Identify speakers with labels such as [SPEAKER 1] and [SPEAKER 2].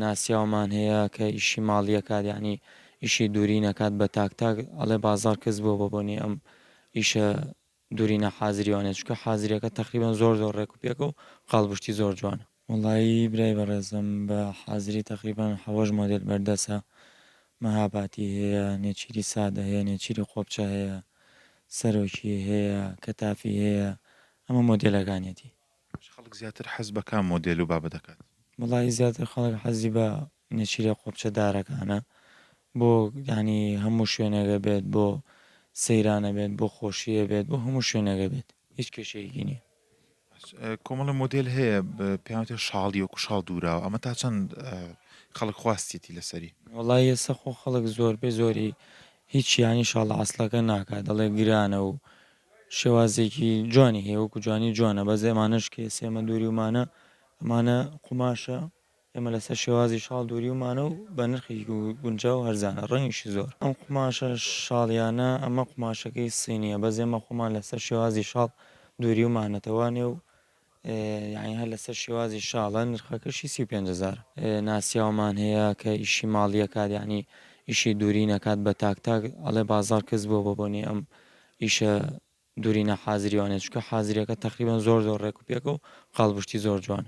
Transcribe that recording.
[SPEAKER 1] ناسیاومان هەیە کە ئیشی ماڵی ئەکات یانی ئیشی دورین ئەکات بە تاک تاک ئەڵێ بازاڕ کز بووە بە بۆنەی ئەم ئیشە دورینە حازریوانە چونکە حازریەکە تەقریبەن زۆر زۆر ڕێک و پێکە و قاڵبشتی زۆر جوانە. وەڵایی برای بەڕێزم بە حازری تەقریبەن حەوەش مۆدێل بەردەسە مەهاباتی هەیە نێچیری سادە هەیە نێچیری قۆپچە هەیە سەرۆکی هەیە کەتافی هەیە ئەمە مۆدێلەکانیەتی.
[SPEAKER 2] خەڵک زیاتر حەز بە کام مۆدێل و بابە دەکات؟
[SPEAKER 1] وەڵایی زیاتر خەڵک حەزی بە نێچیرە قۆپچە دارەکانە بۆ یانی هەموو شوێنێکە بێت بۆ سەیرانە بێت بۆ خۆشیە بێت بۆ هەموو شوێنێکە بێت هیچ کێشەیەکی نییە.
[SPEAKER 2] کۆمەڵە مۆدێل هەیە پێیان وترێ شاڵی وەکو شاڵ دووراوە ئەمە تا چەند خەڵک خواستیەتی لەسەری؟
[SPEAKER 1] وەڵایی ئێستا خۆ خەڵک زۆربەی زۆری هیچ یانی شاڵە عەسڵەکە ناکات دەڵێ گرانە و شێوازێکی جوانی هەیە وەکو جوانی جوانە بەس ئەمانەش کە ئێستا ئێمە دووریومانە ئەمانە قوماشە ئێمە لەسەر شێوازی شاڵ دووریومانە و بە نرخێکی گونجاو و هەرزانە ڕەنگیشی زۆر ئەم قوماشە شاڵیانە ئەمە قوماشەکەی سینیە بەس ئێمە خۆمان لەسەر شێوازی شاڵ دووریومانەتەوە نێو یانی هەر لەسەر شێوازی شاڵە نرخەکەشی 35 هەزارە. ناسیاومان هەیە کە ئیشی ماڵی ئەکات یانی ئیشی دوورین ئەکات بە تاک تاک ئەڵێ بازاڕ کز بووە بە بۆنەی ئەم ئیشە دورینە حازریوانە چونکە حازریەکە تەقریبەن زۆر زۆر ڕێک و پێکە و قاڵبشتی زۆر جوانە.